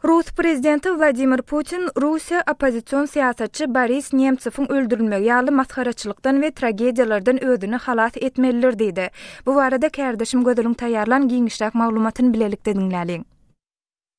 Rus prezidenti Wladimir Putin Russiýa oppozision syýasatçy Boris Nemtsowyň öldürilmegi ýaly masgaraçylykdan we tragediýalardan özüni halas etmelidir diýdi. Bu barada kärdeşim Gözeliň taýýarlan giňişräk maglumatyny bilelikde diňläliň.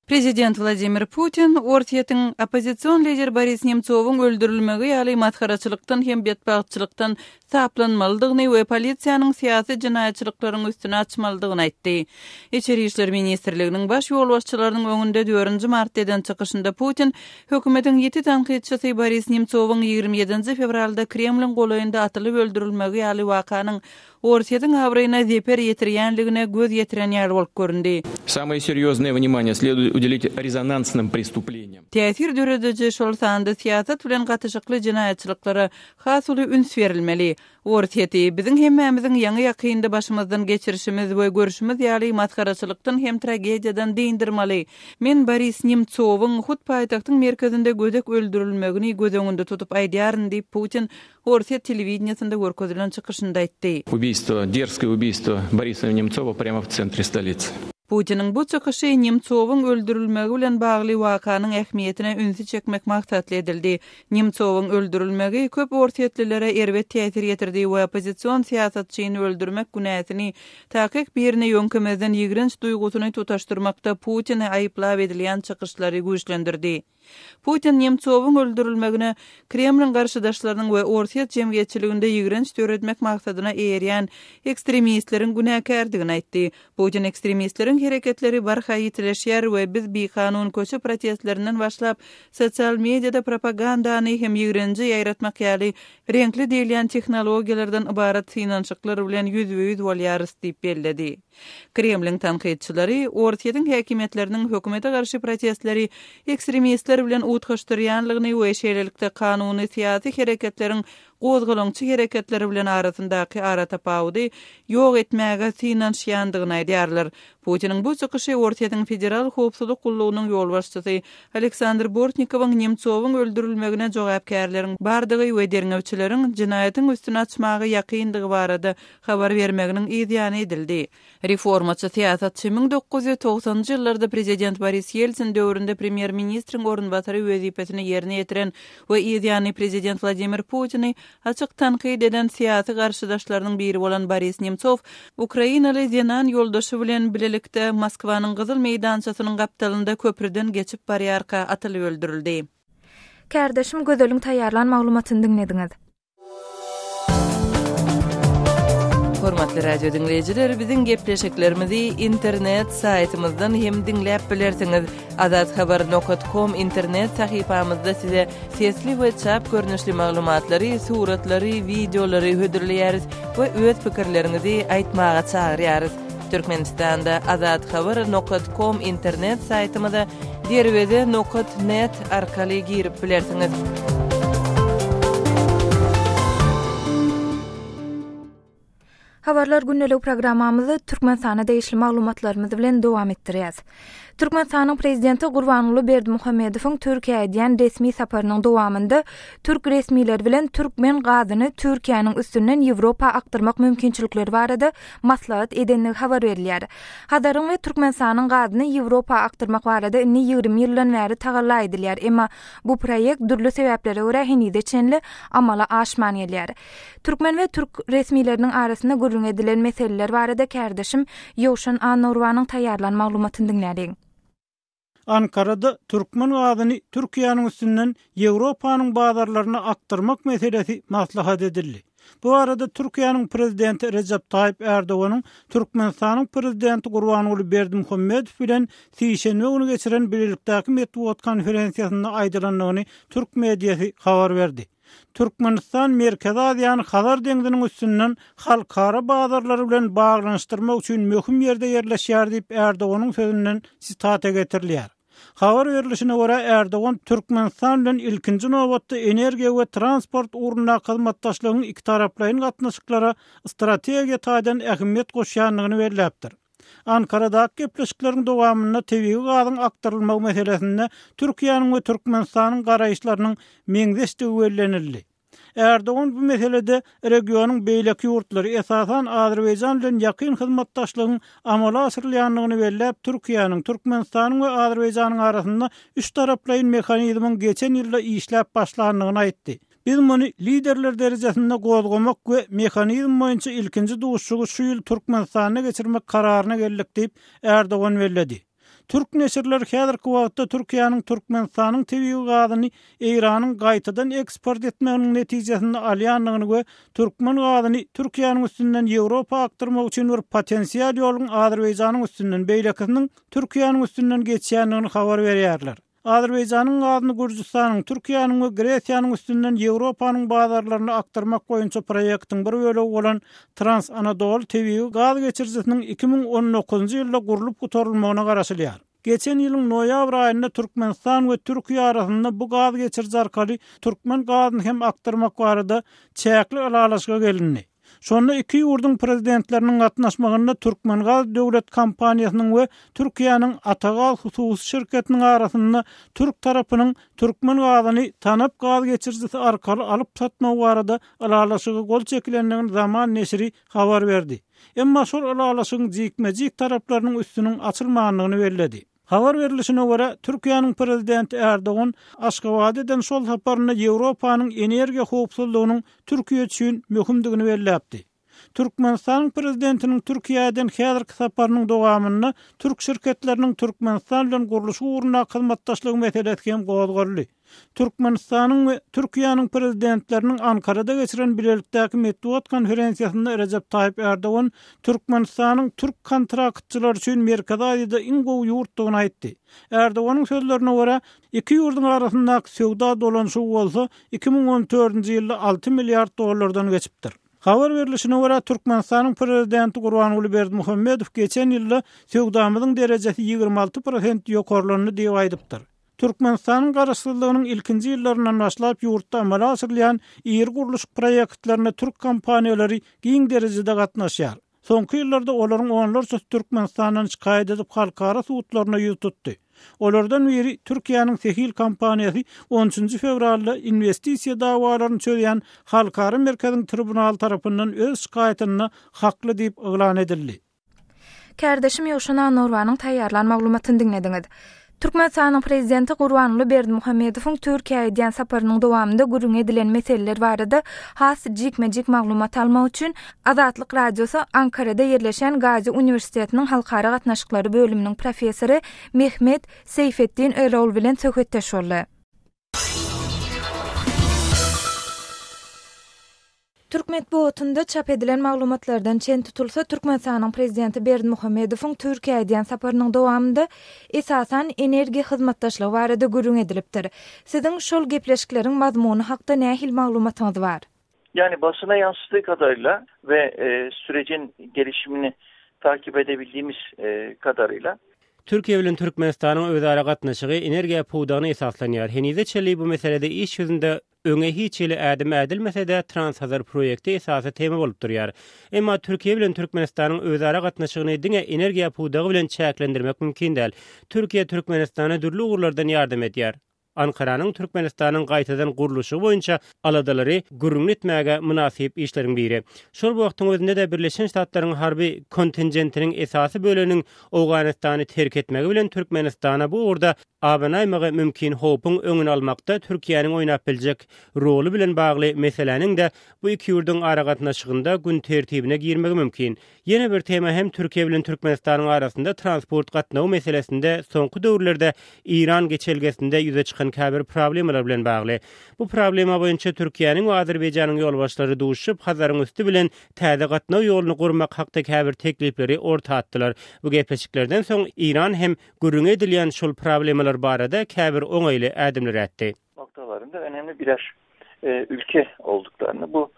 Prezident Wladimir Putin Orsýetiň oppozision lider Boris Nemtsowyň öldürilmegi ýaly masgaraçylykdan hem betbagtçylykdan saplanmalydygyny we polisiýanyň syýasy jenaýatçylyklaryň üstüni açmalydygyny aýtdy. Içeri işler ministrliginiň baş ýolbaşçylarynyň öňünde dördünji martda eden çykyşynda Putin hökümetiň ýiti tankytçysy Boris Nemtsowyň 27-nji fewralda Kremliň golaýynda atylyp öldürilmegi ýaly wakanyň Orsýetiň abraýyna zeper ýetirýänligine göz ýetiren ýaly bolup göründi. Samoe serýoznoe wnimaniýe sleduet udelit rezonansnym prestupleniýam. Täsir dörediji, şol sanda syýasat bilen gatyşykly jenaýatçylyklara has uly üns berilmeli. Orsýeti, biziň hemmämiziň ýaňy-ýakynda başymyzdan geçirişimiz we görşümiz ýaly masgaraçylykdan hem tragediýadan dyndyrmaly. Men Boris Nemtsowyň hut paýtagtyň merkezinde gödek öldürilmegini göz öňünde tutup aýdýaryn diýip, Putin Orsýet telewideniýesinde görkezilen çykyşynda aýtdy. Ubiýstwo, derzkoe ubiýstwo Borisa Nemtsowa prýamo w tsentre stolitsy. Putiniň bu çykyşy Nemtsowyň öldürilmegi bilen bagly wakanyň ähmiýetine ünsi çekmek maksatly edildi. Nemtsowyň öldürilmegi köp orsýetlilere erbet täsir ýetirdi we oppozision syýasatçyny öldürmek günäsini takyk birine ýöňkemezden ýigrenç duýgusyny tutaşdyrmakda Putini aýyplap edilýän çykyşlary güýçlendirdi. Putin Nemtsowyň öldürilmegine Kremliň garşydaşlarynyň we orsýet jemgyýetçiliginde ýigrenç döretmek maksadyna eýerýän ekstremistleriň günäkärdigini aýtdy. Putin ekstremistleriň hereketleri barha ýitileşýär we biz bikanun köçe protestlerinden başlap, sosial mediada propagandany hem ýigrenji ýaýratmak ýaly reňkli diýilýän tehnologiýalardan ybarat synanyşyklar bilen ýüzbe-ýüz bolýarys diýip belledi. Kremliň tankytçylary Orsýetiň häkimiýetleriniň hökümete garşy protestleri ekstremistler bilen utgaşdyrýanlygyny we şeýlelikde kanuny syýasy hereketleriň gozgalaňçy hereketleri bilen arasyndaky aratapawudy ýok etmäge synanyşýandygyny aýdýarlar. Putiniň bu çykyşy Orsýetiň Federal howpsuzlyk gullugynyň ýolbaşçysy Aleksandr Bortnikowyň Nemtsowyň öldürilmegine jogapkärleriň bardygy we derňewçileriň jenaýatyň üstüni açmaga ýakyndygy barada habar bermeginiň yz ýany edildi. Reformaçy syýasatçy 1990-njy ýyllarda prezident Boris Ýeltsin döwründe premýer-ministriň orunbasary wezipesini ýerine ýetiren we yz ýany prezident Wladimir Putini açyk tankyt eden syýasy garşydaşlarynyň biri bolan Boris Nemtsow ukrainaly zenan ýoldaşy bilen bilelikde Moskwanyň Gyzyl meýdançasynyň gapdalynda köprüden geçip barýarka atylyp öldürildi. Kärdeşim Gözeliň taýýarlan maglumatyny diňlediňiz. Hormatly radio diňleýjiler, biziň gepleşiklerimizi internet saýtymyzdan hem diňläp bilersiňiz. Azathabar nokat kom internet sahypamyzda size sesli we çap görnüşli maglumatlary, suratlary, wideolary hödürleýäris we öz pikirleriňizi aýtmaga çagyrýarys. Türkmenistanda Azathabar nokat kom internet saýtymyza Derweze nokat net arkaly girip bilersiňiz. Habarlar gündelik programmamyzy Türkmenistana degişli maglumatlarymyz bilen dowam etdirýäs. Türkmenistanyň Prezidenti Gurbanguly Berdimuhamedowyň Türkiýä edýän resmi saparynyň dowamynda türk resmileri bilen türkmen gazyny Türkiýäniň üstünden Ýewropa akdyrmak mümkinçilikleri barada maslahat edendigi habar berilýär. Hazaryň we Türkmenistanyň gazyny Ýewropa akdyrmak barada indi 20 ýyldan bäri tagalla edilýär, emma bu proýekt dürli sebäplere görä henize çenli amala aşman gelýär. Türkmen we türk resmileriniň arasynda gürrüň edilen meseleler barada kärdeşim Ýowşan Annagurbanyň taýýarlan maglumatyny diňläliň. Ankarada türkmen gazyny Türkiýäniň üstünden Ýewropanyň bazarlaryna akdyrmak meselesi maslahat edildi. Bu barada Türkiýäniň Prezidenti Rejep Taýyp Ärdoganyň Türkmenistanyň Prezidenti Gurbanguly Berdimuhamedow bilen sişenbe güni geçiren bilelikdäki metbugat konferensiýasynda aýdylandygyny türk mediasy habar berdi. Türkmenistan Merkezi Aziýany Hazar deňziniň üstünden halkara bazarlary bilen baglanyşdyrmak üçin möhüm ýerde ýerleşýär diýip, Ärdoganyň sözünden sitata getirilýär. Habar berlişine görä, Ärdogan Türkmenistan bilen ilkinji nobatda energiýa we transport ugrundaky hyzmatdaşlygyň ikitaraplaýyn gatnaşyklara strategiýa taýdan ähmiýet goşýandygyny belläpdir. Ankaradaky gepleşikleriň dowamynda tebigy gazyň akdyrylmagy meselesinde Türkiýäniň we Türkmenistanyň garaýyşlarynyň meňzeşdigi bellenildi. Erdogan bu meselede regionyň beýleki ýurtlary, esasan Azerbaýjan bilen ýakyn hyzmatdaşlygyň amala aşyrylýandygyny belläp, Türkiýäniň, Türkmenistanyň we Azerbaýjanyň arasynda üçtaraplaýyn mehanizmiň geçen ýylda işläp başlandygyny aýtdy. Biz muny liderler derejesinde gozgamak we mehanizm boýunça ilkinji duşuşygy şu ýyl Türkmenistanda geçirmek kararyna geldik diýip, Erdogan belledi. Türk neşirleri häzirki wagtda Türkiýäniň Türkmenistanyň tebigy gazyny Eýranyň gaýtadan eksport etmeginiň netijesinde alýandygyny we türkmen gazyny Türkiýäniň üstünden Ýewropa akdyrmak üçin bir potensial ýoluň Azerbaýjanyň üstünden, beýlekisiniň Türkiýäniň üstünden geçýändigini habar berýärler. Azerbaýjanyň gazyny Gürjüstanyň, Türkiýäniň we Gresiýanyň üstünden Ýewropanyň bazarlaryna akdyrmak boýunça proýektiň bir bölegi bolan Trans-Anadolu tebigy gaz geçirijisiniň 2019-njy ýylda gurlup gutarylmagyna garaşylýar. Geçen ýylyň noýabr aýynda Türkmenistan we Türkiýe arasynda bu gaz geçiriji arkaly türkmen gazyny hem akdyrmak barada çäkli ylalaşyga gelindi. Şonda iki ýurduň Prezidentleriniň gatnaşmagynda Türkmengaz döwlet kompaniýasynyň we Türkiýäniň Atagaz hususy şirketiniň arasynda türk tarapynyň türkmen gazyny Tanap gaz geçirijisi arkaly alyp satmagy barada ylalaşyga gol çekilendigini Zaman neşiri habar berdi. Emma şol ylalaşygyň jikme-jik taraplarynyň üstüniň açylmandygyny belledi. Habar berlişine görä, Türkiýäniň Prezidenti Erdogan Aşgabada eden şol saparynda Ýewropanyň energiýa howpsuzlygynyň Türkiýe üçin möhümdigini belläpdi. Türkmenistanyň Prezidentiniň Türkiýä eden häzirki saparynyň dowamynda türk şirketleriniň Türkmenistan bilen gurluşyk ugrundaky hyzmatdaşlygy meselesi hem gozgaldy. Türkmenistanyň we Türkiýäniň Prezidentleriniň Ankarada geçiren bilelikdäki metbugat konferensiýasynda Rejep Taýyp Ärdogan Türkmenistanyň türk kontraktçylary üçin Merkezi Aziýada iň gowy ýurtdugyny aýtdy. Ärdoganyň sözlerine görä, iki ýurduň arasyndaky söwda dolanyşygy bolsa 2014-nji ýylda alty milliard dollardan geçipdir. Habar berlişine görä, Türkmenistanyň Prezidenti Gurbanguly Berdimuhamedow geçen ýylda söwdamyzyň derejesi 26 prosent ýokarlandy diýip aýdypdyr. Türkmenistanyň Garaşsyzlygynyň ilkinji ýyllaryndan başlap ýurtda amala aşyrylýan iri gurluşyk proýektlerine türk kompaniýalary giň derejede gatnaşýar. Soňky ýyllarda olaryň onlarçasy Türkmenistandan şikaýat edip halkara sudlaryna ýüz tutdy. Olardan biri Türkiýäniň Sehil kompaniýasy on üçünji fewralda inwestisiýa dawalaryny çözýän halkara merkeziň tribunaly tarapyndan öz şikaýatynda hakly diýip yglan edildi. Kärdeşim Ýowşan Annagurbanyň taýýarlan maglumatyny diňlediňiz. Türkmenistanyň Prezidenti Gurbanguly Berdimuhamedowyň Türkiýä edýän saparynyň dowamynda gürrüňi edilen meseleler barada has jikme-jik maglumat almak üçin Azatlyk Radiosy Ankarada ýerleşen Gazi uniwersitetiniň Halkara gatnaşyklary bölüminiň professory Mehmet Seýfetdin Erol bilen söhbetdeş boldy. Türk metbugatynda çap edilen maglumatlardan çen tutulsa, Türkmenistanyň Prezidenti Berdimuhamedowyň Türkiýä edýän saparynyň dowamynda, esasan, energiýa hyzmatdaşlygy barada gürrüň edilipdir. Siziň şol gepleşikleriň mazmuny hakda nähili maglumatyňyz bar? Yani basına yansıdığı kadarıyla ve e, sürecin gelişimini takip edebildiğimiz e, kadarıyla Türkiýe bilen Türkmenistanyň özara gatnaşygy energiýa pudagyna esaslanýar. Henize çenli bu meselede iş ýüzünde Öňe hiç hili ädim ädilmese-de, Transhazar proýekti esasy tema bolup durýar. Emma Türkiýe bilen Türkmenistanyň özara gatnaşygyny diňe energiýa pudagy bilen çäklendirmek mümkin däl. Türkiýe Türkmenistana dürli ugurlardan ýardam edýär. Ankaranyň Türkmenistanyň gaýtadan gurluşygy boýunça aladalary gürrüňini etmäge mynasyp işleriň biri. Şol wagtyň özünde-de Birleşen Ştatlaryň harby kontingentiniň esasy böleginiň Owganystany terk etmegi bilen Türkmenistana bu ugurda abanaýmagy mümkin howpuň öňüni almakda Türkiýäniň oýnap biljek roly bilen bagly meseläniň-de bu iki ýurduň aragatnaşygynda gün tertibine girmegi mümkin. Ýene bir tema hem Türkiýe bilen Türkmenistanyň arasynda transport gatnawy meselesinde soňky döwürlerde Eýran geçelgesinde ýüze çykan käbir problemalar bilen bagly. Bu problema boýunça Türkiýäniň we Azerbaýjanyň ýolbaşçylary duşuşyp, Hazaryň üsti bilen täze gatnaw ýoluny gurmak hakda käbir teklipleri orta atdylar. Bu gepleşiklerden soň Eýran hem Gürrüňi edilýän şol problemalar barada käbir oňaýly ädimler ätdi. Noktalarynda önemli birer ülke olduklarını bu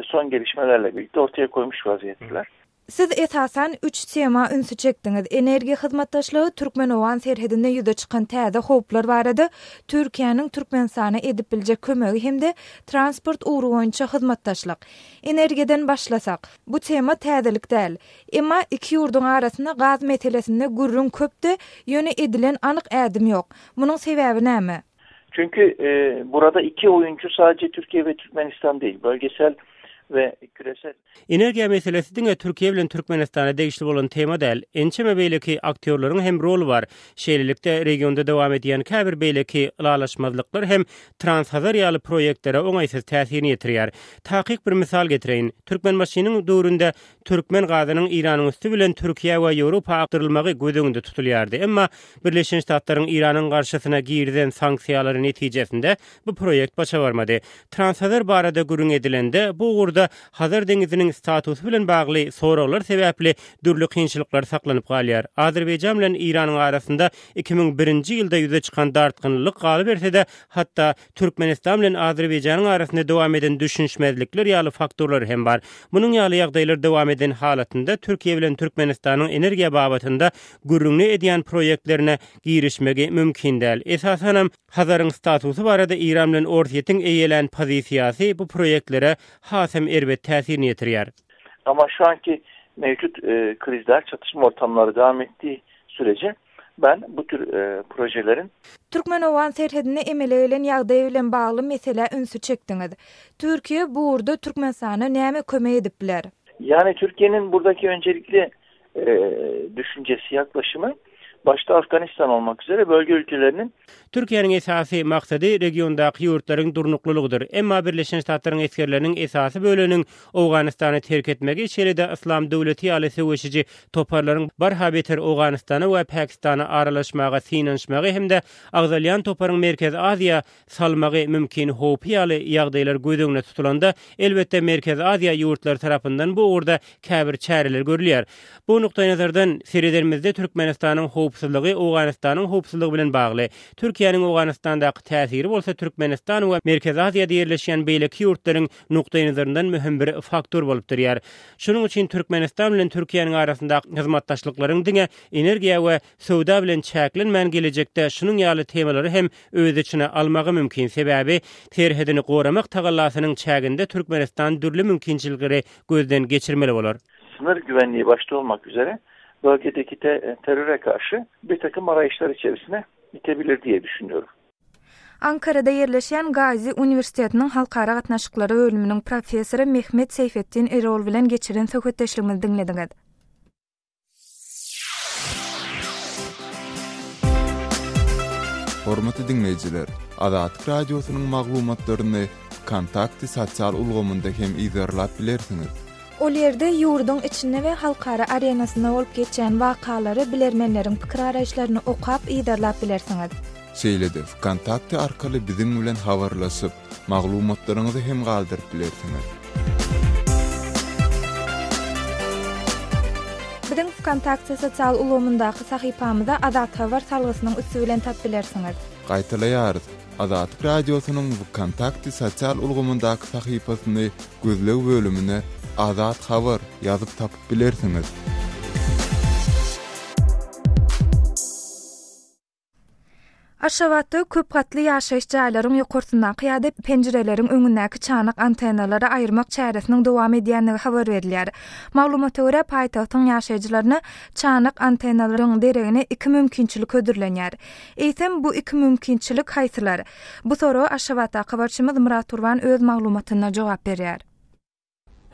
son gelişmelerle birlikte ortaya koymuş vaziyetteler. Siz esasan üç tema ünsi çekdiňiz, energiýa hyzmatdaşlygy, türkmen-owgan serhedinde ýüze çykan täze howplar barada Türkiýäniň Türkmenistana edip biljek kömegi hem-de transport ugry boýunça hyzmatdaşlyk. Energiýadan başlasak, bu tema täzelik däl. Emma iki ýurduň arasynda gaz meselesinde gürrüň köpdi, ýöne edilen anyk ädim ýok. Munuň sebäbi näme? Çünkü e, burada iki oyuncu sadece Türkiye ve Türkmenistan değil. Bölgesel ve küresel. Energiýa meselesi diňe Türkiýe bilen Türkmenistana degişli bolan tema däl. Ençeme beýleki aktýorlaryň hem roly bar. Şeýlelikde, regionda dowam edýän käbir beýleki ylalaşmazlyklar hem Transhazar ýaly proýektlere oňaýsyz täsirini ýetirýär. Takyk bir mysal getireýin. Türkmenbaşynyň döwründe türkmen gazynyň Eýranyň üsti bilen Türkiýä we Ýewropa akdyrylmagy göz öňünde tutulýardy. Emma Birleşen Ştatlaryň Eýranyň garşysyna girizen sanksiýalary netijesinde bu proýekt başa barmady. Transhazar barada gürrüň edilende, bu ugurda Hazar deňiziniň statusy bilen bagly soraglar sebäpli dürli kynçylyklar saklanyp galýar. Azerbaýjan bilen Eýranyň arasynda 2001-nji ýylda ýüze çykan dartgynlylyk galyberse-de, hatda Türkmenistan bilen Azerbaýjanyň arasynda dowam eden düşünişmezlikler ýaly faktorlar hem bar. Munuň ýaly ýagdaýlar dowam eden halatynda Türkiýe bilen Türkmenistanyň energiýa babatynda gürrüňini edýän proýektlerine girişmegi mümkin däl. Esasanam, Hazaryň statusy barada Eýran bilen Orsýetiň eýelän pozisiýasy bu proýektlere hasam erbet täsirini ýetirýär. Ama şu anki mevcut krizler, çatışma ortamlary devam ettiği sürece ben bu tür projelerin. Türkmen-owgan serhedinde emele gelen ýagdaý bilen bagly meselä ünsi çekdiňiz. Türkiýe bu ugurda Türkmenistana näme kömek edip biler? Yani Türkiye'nin buradaki öncelikli düşüncesi, yaklaşımı başta Afganistan olmak üzere bölge ülkelerinin Türkiýäniň esasy maksady regiondaky ýurtlaryň durnuklylygydyr. Emma Birleşen Ştatlaryň esgerleriniň esasy böleginiň Owganystany terk etmegi, şeýle-de Yslam döwleti ýaly söweşiji toparlaryň barha beter Owganystana we Pakistana aralaşmaga synanyşmagy hem-de agzalýan toparyň Merkezi Aziýa salmagy mümkin howpy ýaly ýagdaýlar göz öňünde tutulanda, elbetde Merkezi Aziýa ýurtlary tarapyndan bu ugurda käbir çäreler görülýär. Bu nukdaýnazardan seredenimizde Türkmenistanyň howpsuzlygy Owganystanyň howpsuzlygy bilen bagly. Türkiýäniň Owganystandaky täsiri bolsa Türkmenistan we Merkezi Aziýada ýerleşýän beýleki ýurtlaryň nukdaýnazaryndan möhüm bir faktor bolup durýar. Şonuň üçin Türkmenistan bilen Türkiýäniň arasyndaky hyzmatdaşlyklaryň diňe energiýa we söwda bilen çäklenmän gelejekde şunuň ýaly temalary hem öz içine almagy mümkin, sebäbi serhedini goramak tagallasynyň çäginde Türkmenistan dürli mümkinçilikleri gözden geçirmeli bolar. Sınır güvenliği başta olmak üzere bölgedeki teröre karşı bir takım arayışlar içerisine itebilir diye düşünüyorum. Ankarada ýerleşýän Gazi uniwersitetiniň Halkara gatnaşyklary bölüminiň professory Mehmet Seýfetdin Erol bilen geçiren söhbetdeşligimizi diňlediňiz. Hormatly diňleýjiler, Azatlyk Radiosynyň maglumatlaryny Wkontakte sosial ulgamynda hem yzarlap bilersiňiz. Ol ýerde ýurduň içinde we halkara arenasynda bolup geçýän wakalary, bilermenleriň pikir-garaýyşlaryny okap, yzarlap bilersiňiz. Şeýle-de Wkontakte arkaly biziň bilen habarlaşyp, maglumatlaryňyzy hem galdyryp bilersiňiz. Biziň Wkontakte sosial ulgamyndaky sahypamyza Azathabar salgysynyň üsti bilen tap bilersiňiz. Gaýtalaýarys, Azatlyk Radiosynyň Wkontakte sosial ulgamyndaky sahypasyny gözleg bölümine Azat Habar ýazyp tapyp bilersiňiz. Aşgabatda köp gatly ýaşaýyş jaýlaryň ýokarsyndaky ýa-da penjireleriň öňündäki çanak antennalary aýyrmak çäresiniň dowam edýändigi habar berilýär. Maglumata görä, paýtagtyň ýaşaýjylaryna çanak antennalaryň deregine iki mümkinçilik hödürlenýär. Eýsem, bu iki mümkinçilik haýsylar? Bu soraga Aşgabatdaky habarçymyz Myrat Gurban öz maglumatynda jogap berýär.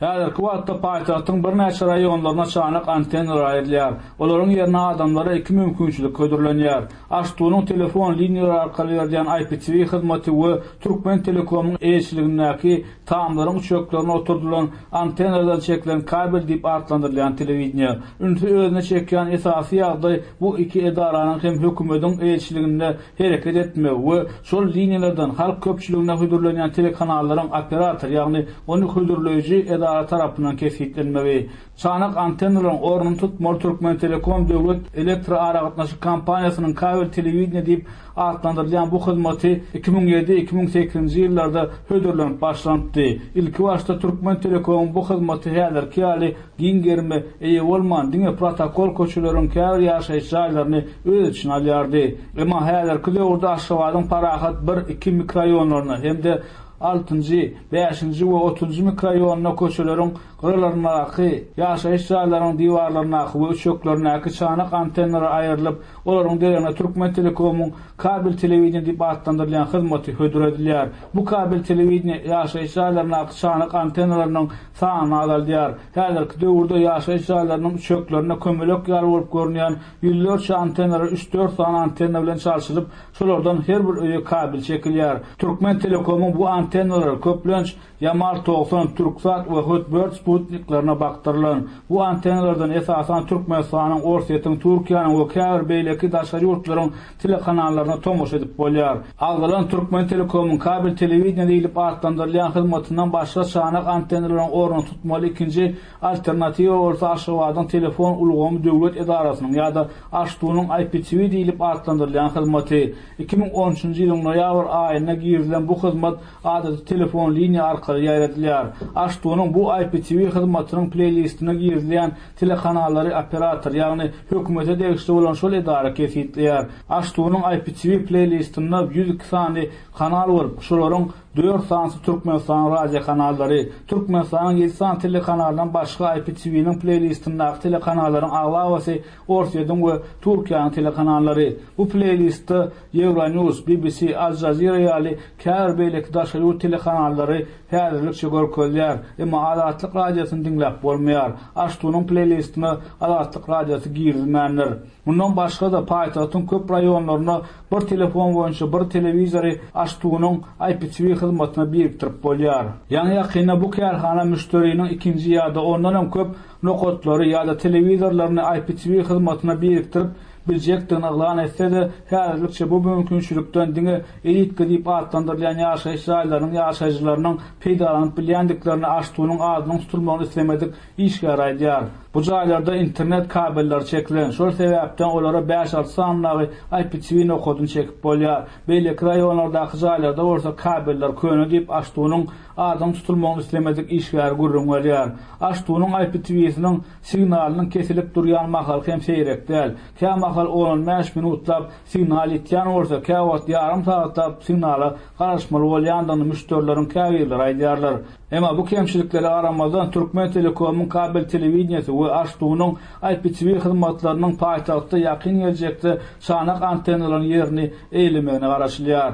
Häzirki wagtda paýtagtyň birnäçe raýonlaryna çanak antennalar aýrylýar. Olaryň ýerine adamlara iki mümkinçilik hödürlenýär. AŞTU-nyň telefon liniýalary arkaly berilýän IPTV hyzmaty we Türkmentelekomyň eýeçiligindäki tamlaryň üçeklerine oturdylan antennalardan çekilen kabel diýip atlandyrylýan telewideniýe. Ünsi özüne çekýän esasy ýagdaý bu iki edaranyň hem hökümediň eýeçiliginde hereket etmegi we şol liniýalardan halk köpçüligine hödürlenýän telekanallaryň operator, ýagny ony hödürleýji edara tarapyndan kesgitlenmegi. Çanak antennalaryň ornuny tutmaly Türkmentelekom döwlet elektroaragatnaşyk kompaniýasynyň kabel telewideniýe diýip atlandyrylýan bu hyzmaty 2007, 2008-nji ýyllarda hödürlenip başlanypdy. Ilkibaşda Türkmentelekomyň bu hyzmaty häzirki ýaly giň gerime eýe bolman, diňe protokol köçeleriň käbir ýaşaýyş jaýlaryny öz içine alýardy. Emma häzirki döwürde Aşgabadyň Parahat bir, iki mikroraýonlaryna hem-de. Altynjy, bäşinji we otuzynjy mikroraýonynda köçeleriň gyralaryndaky, ýaşaýyş jaýlarynyň diwarlaryndaky we üçeklerindäki çanak antennalary aýrylyp, olaryň deregine Türkmentelekomyň kabel telewideniýe diýip atlandyrylýan hyzmaty hödür edilýär. Bu kabel telewideniýe ýaşaýyş jaýlaryndaky çanak antennalarynyň sanyny azaldýar. Häzirki döwürde ýaşaýyş jaýlarynyň üçeklerinde kömelek ýaly bolup görünýän ýüzlerçe antennalar üç-dört sany antenna bilen çalşylyp, Şolardan her bir öýe kabel çekilýär. Türkmentelekomyň bu antennalary köplenç Ýamal 90, Türksat we Hotbird sputniklerine bakdyrylan. Bu antennalardan esasan Türkmenistanyň, Orsýetiň, Türkiýäniň we käbir beýleki daşary ýurtlaryň telekanallaryna tomaşa edip bolýar. Agzalan Türkmentelekomyň kabel telewideniýe diýlip atlandyrylýan hyzmatyndan başga çanak antennalaryň ornuny tutmaly ikinji Alternatiwa bolsa Aşgabadyň telefon ulgamy döwlet edarasynyň ýa-da AŞTU-nyň IPTV diýlip atlandyrylýan hyzmaty. 2013-nji ýylyň noýabr aýynda girizilen bu hyzmat adaty telefon liniýa arkaly ýaýradylýar. AŞTU-nyň bu IPTV hyzmatynyň pleýlistine girizilýän telekanallary operator, ýagny hökümete degişli bolan şol edara kesgitleýär. AŞTU-nyň IPTV pleýlistinde 102 sany kanal bolup, şolaryň Dört sanysy Türkmenistanyň radiokanallary. Türkmenistanyň ýedi sany telekanalyndan başga IPTV-niň pleýlistindäki telekanallaryň aglabasy Orsýetiň we Türkiýäniň telekanallary. Bu pleýlistde Euronews, BBC, Al Jazeera ýaly käbir beýleki daşary ýurt telekanallary häzirlikçe görkezilýär. Emma Azatlyk Radiosyny diňläp bolmaýar. Aştunyň pleýlistine Azatlyk Radiosy girizilmändir. Mundan başga-da, paýtagtyň köp raýonlarynda bir telefon boýunça bir telewizory AŞTU-nyň IPTV hyzmatyna birikdirip bolýar. Ýaňy-ýakynda bu kärhana müşderiniň ikinji ýa-da ondan hem köp nokatlary ýa-da telewizorlaryny IPTV hyzmatyna birikdirip biljekdigini yglan etse-de, häzirlikçe bu mümkinçilikden diňe elitka diýip atlandyrylýan ýaşaýyş jaýlarynyň ýaşaýjylarynyň peýdalanyp bilýändiklerini AŞTU-nyň adynyň tutulmagyny islemedik Işgär aýdýar, Bu jaýlarda internet kabelleri çekilen, şol sebäpden olara bäş-alty sanydagy IPTV nokadyny çekip bolýar. Beýleki raýonlardaky jaýlarda bolsa kabeller köne diýip, AŞTU-nyň adynyň tutulmagyny islemedik işgäri gürrüň berýär. AŞTU-nyň IPTV-siniň signalynyň kesilip durýan mahaly hem seýrek däl. Kämahal on-on bäş minutlap signal ýitýän bolsa, käwagt ýarym sagatlap signala garaşmaly bolýandygyny müşderileriň käbirleri aýdýarlar. Emma bu kemçiliklere garamazdan, Türkmentelekomyň kabel telewideniýesi we AŞTU-nyň IPTV hyzmatlarynyň paýtagtda ýakyn geljekde çanak antennalaryň ýerini eýelemegine garaşylýar.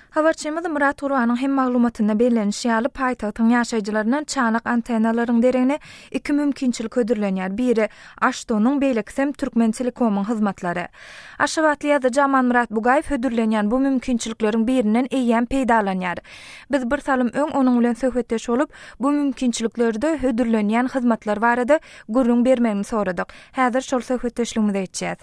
Habarçymyz Myrat Gurbanyň hem maglumatynda bellenişi ýaly, paýtagtyň ýaşaýjylaryna çanak antennalaryň deregine iki mümkinçilik hödürlenýär, biri AŞTU-nyň, beýlekisem Türkmentelekomyň hyzmatlary. Aşgabatly ýazyjy Amanmyrat Bugaýew hödürlenýän bu mümkinçilikleriň birinden eýýäm peýdalanýar. Biz bir salym öň onuň bilen söhbetdeş bolup, bu mümkinçiliklerde hödürlenýän hyzmatlar barada gürrüň bermegini soradyk. Häzir şol söhbetdeşligimize geçýäs.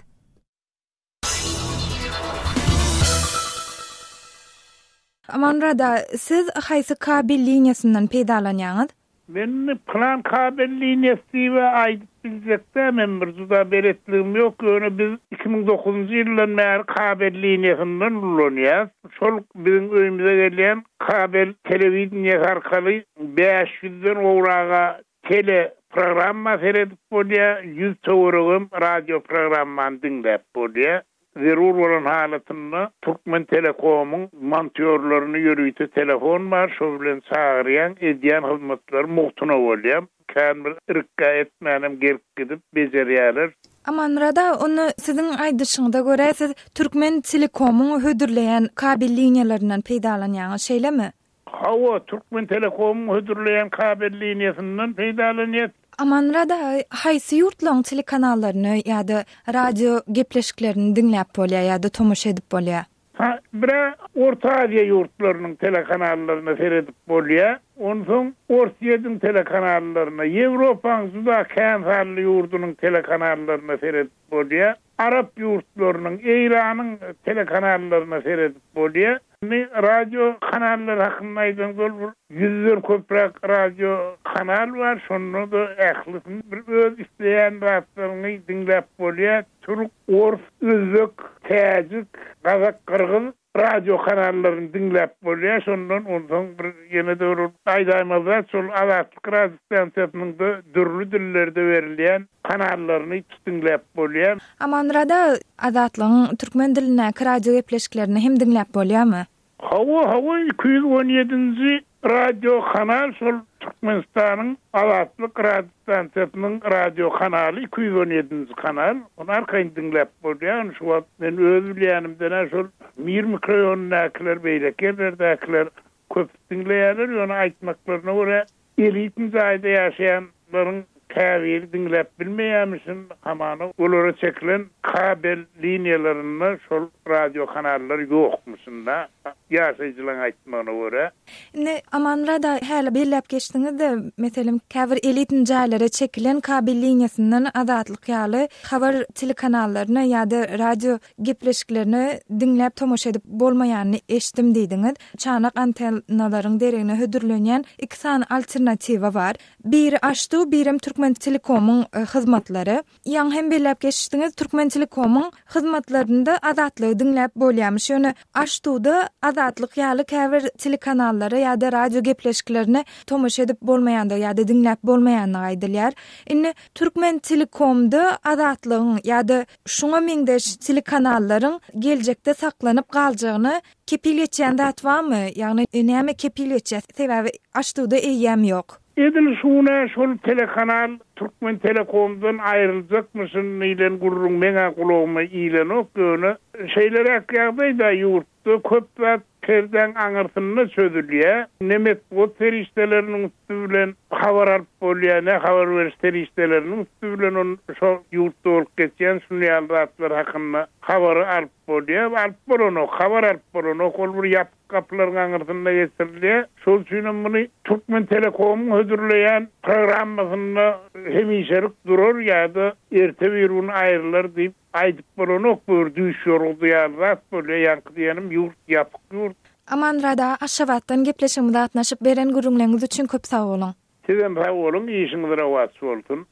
Amanmyrat aga, siz haýsy kabel liniýasyndan peýdalanýaňyz? Men indi pylan kabel liniýasy diýib-ä aýdyp biljek däl, men bir juda beletligim ýok, ýöne biz 2009-njy ýyldan bäri kabel liniýasyndan ulanýas. Şol biziň öýümize gelýän kabel telewideniýesi arkaly 500-den gowraga tele programma seredip bolýar, 100 töweregem radio programmany diňläp bolýar. Zerur bolan halatynda Türkmentelekomyň montýorlaryny ýörite telefon bar, şo bilen çagyrýaň, edýän hyzmatlary mugtuna bolýar. Kän bir irikgä etmänem gelip gidip bejerýärler. Amanmyrat aga, onda siziň aýdyşyňyza görä siz Türkmentelekomyň hödürleýän kabel liniýalaryndan peýdalanýaňyz, şeýlemi? Hawa, Türkmentelekomyň hödürleýän kabel liniýasyndan peýdalanýas. Amanmyrat aga, haýsy ýurtlaryň telekanallaryny ýa-da radio gepleşiklerini diňläp bolýar ýa-da tomaşa edip bolýar? Ha, bir-ä Orta Aziýa ýurtlarynyň telekanallaryna seredip bolýar. Onsoň Orsýetiň telekanallaryna, Ýewropaň juda kän sanly ýurdunyň telekanallaryna seredip bolýar. Arap ýurtlarynyň, Eýranyň telekanallaryna seredip bolýar. Indi radio kanallary hakynda aýdaňda ol bir ýüzden köpräk radio kanal bar, şonda-da ählisini bir öz isleýän zatlaryňy diňläp bolýar. Türk, ors, özbek, täjik, gazak, gyrgyz radio kanallaryny diňläp bolýar. Şondan onsoň bir ýene-de bir aýdaýmaly zat şol Azatlyk radiostansiýasynyň-da dürli dillerde berilýän kanallaryny diňläp bolýar. Amanmyrat aga, Azatlygyň türkmen dilindäki radio gepleşiklerini hem diňläp bolýarmy? Hawa. Hawa, hawa, 217-nji radio kanal şol Türkmenistanyň Azatlyk radiostansiýasynyň radio kanaly 217-nji kanal. Ony arkaýyn diňläp bolýar. Ony şu wagt men öz bilýänimden-ä şol Mir mikroraýonyndakylar, beýleki ýerlerdäkiler köp diňleýärler. Ýöne aýtmaklaryna görä, Elitni jaýda ýaşaýanlaryň käbiri diňläp bilmeýärmişin, hamana olara çekilen kabel liniýalarynda şol radio kanallar ýokmuşyn-da, ýaşaýjylaryň aýtmagyna görä. Indi Amanmyrat aga häli belläp geçdiňiz-de, meselem, käbir elitni jaýlara çekilen kabel liniýasyndan Azatlyk ýaly habar telekanallaryna ýa-da radio gepleşiklerini diňläp tomaşa edip bolmaýanyny eşitdim diýdiňiz. Çanak antennalaryň deregine hödürlenýän iki sany alternatiwa bar. Biri Aştu, birem Türkmentelekomyň hyzmatlary. Ýaňy hem belläp geçdiňiz, Türkmentelekomyň hyzmatlarynda Azatlygy diňläp bolýarmyş. Ýöne Aştuda Azatlyk ýaly käbir telekanallara ýa-da radio gepleşiklerine tomaşa edip bolmaýandygy ýa-da diňläp bolmaýandygy aýdylýar. Indi Türkmentelekomda Azatlygyň ýa-da Şuňa meňzeş telekanallaryň geljekde saklanyp galjagyna kepil geçýän zat barmy? Ýagny näme kepil geçýär? Sebäbi Aşduda eýýäm ýok. Edil şu gün-ä şol telekanal Türkmentelekomdan aýryljakmyşyn diýlen gürrüň meň-ä gulagyma ilenok, ýöne şeýleräk ýagdaý-da ýurt Da köp zat perdäň aňyrsynda çözülýär. Ne metbugat serişdeleriniň üsti bilen habar alyp bolýar, ne habar beriş serişdeleriniň üsti bilen ol şo ýurtda bolup geçýän şuny ýaly zatlar hakynda habary alyp bolýar. Alyp bolanok, habar alyp bolanok. Ol bir ýapyk gapylaryň aňyrsynda geçirilýär. Şol üçinem muny Türkmentelekomyň hödürleýän programmasynda hemişelik durar ýa-da erte-birigün aýrylar diýip Aýdyp bolanok bu bir düýş ýorgudy ýaly zat bolýa ýaňky diýenim ýurt ýapyk ýurt. Amanmyrat aga Aşgabatdan gepleşigimize gatnaşyp beren gürrüňleriňiz üçin köp sag boluň. Sizem sag boluň işiňiz rowaç bolsun.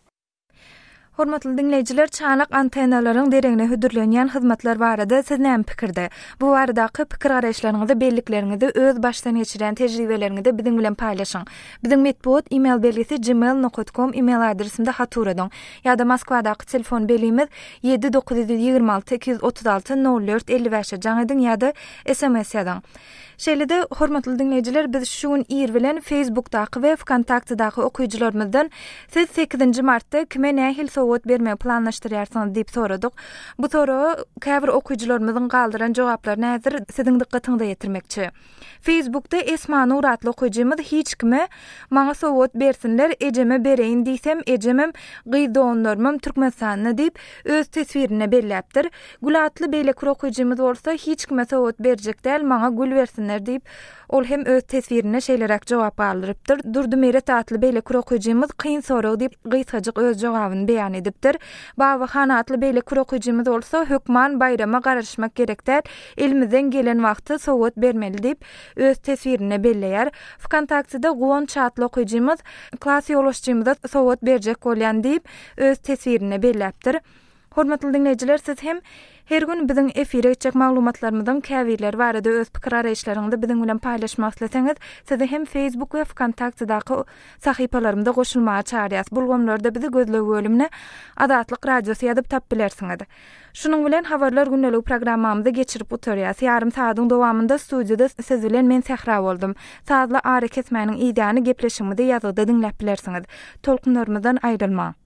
Hormatly diňleýjiler çanak antennalaryň deregine hödürlenýän hyzmatlar barada siz näme pikirde? Bu baradaky pikir-garaýyşlaryňyzy, bellikleriňizi, öz başdan geçirýän tejribeleriňizi biziň bilen paýlaşyň. Biziň metbugat email belgisi gmail nokat kom email adresinde hat ugradyň. Ýa-da Moskwadaky telefon belgimiz 7 926 236 04 55-e jaň ediň ýa-da sms ýazyň. Şeýle-de, hormatly diňleýjiler, biz şu gün ir bilen Facebookdaky we Wkontaktedaky okyjylarymyzdan Siz sekizinji martda kime nähili sowgat bermegi planlaşdyrýarsyňyz diýip soradyk. Bu soraga käbir okyjylarymyzyň galdyran jogaplaryny häzir siziň dykgatyňyza ýetirmekçi. Facebookda Esmanur atly okyjymyz hiç kime maňa sowgat bersinler, ejeme bereýin diýsem, ejemem, gyz doganlarymam Türkmenistanda diýip, öz teswirinde belläpdir. Gül atly beýleki bir okyjymyz bolsa hiç kime sowgat berjek däl, maňa gül bersinler diýip, ol hem öz teswirinde şeýleräk jogap galdyrypdyr. Durdy Meret atly beýleki bir okyjymyz kyn sorag diýip, gysgajyk öz jogabyny beýan edipdir. Babahan atly beýleki bir okyjymyz bolsa hökman baýrama garaşmak gerek däl, Elimizden gelen wagty sowgat bermeli diýip, öz teswirinde belleýär. Wkontaktede Guwanç atly okyjymyz Klas ýolbaşçymyza sowgat berjek bolýan diýip, öz teswirinde belläpdir. Hormatly diňleýjiler, siz hem her gün biziň efire geçjek maglumatlarymyzyň käbirleri barada öz pikir-garaýyşlaryňyzy biziň bilen paýlaşmak isleseňiz, sizi hem Facebook we Wkontaktedaky sahypalarymyza goşulmaga çagyrýas. Bu ulgamlarda bizi gözleg bölümine Azatlyk Radiosy ýazyp tapyp bilersiňiz. Şunuň bilen Habarlar gündeligi programmamyzy geçirip gutarýas. Ýarym sagadyň dowamynda studiýada siz bilen men Sähra boldum. Sazly arakesmäniň yzýany gepleşigimizi ýazgyda diňläp bilersiňiz. Tolkunlarymyzdan aýrylmaň.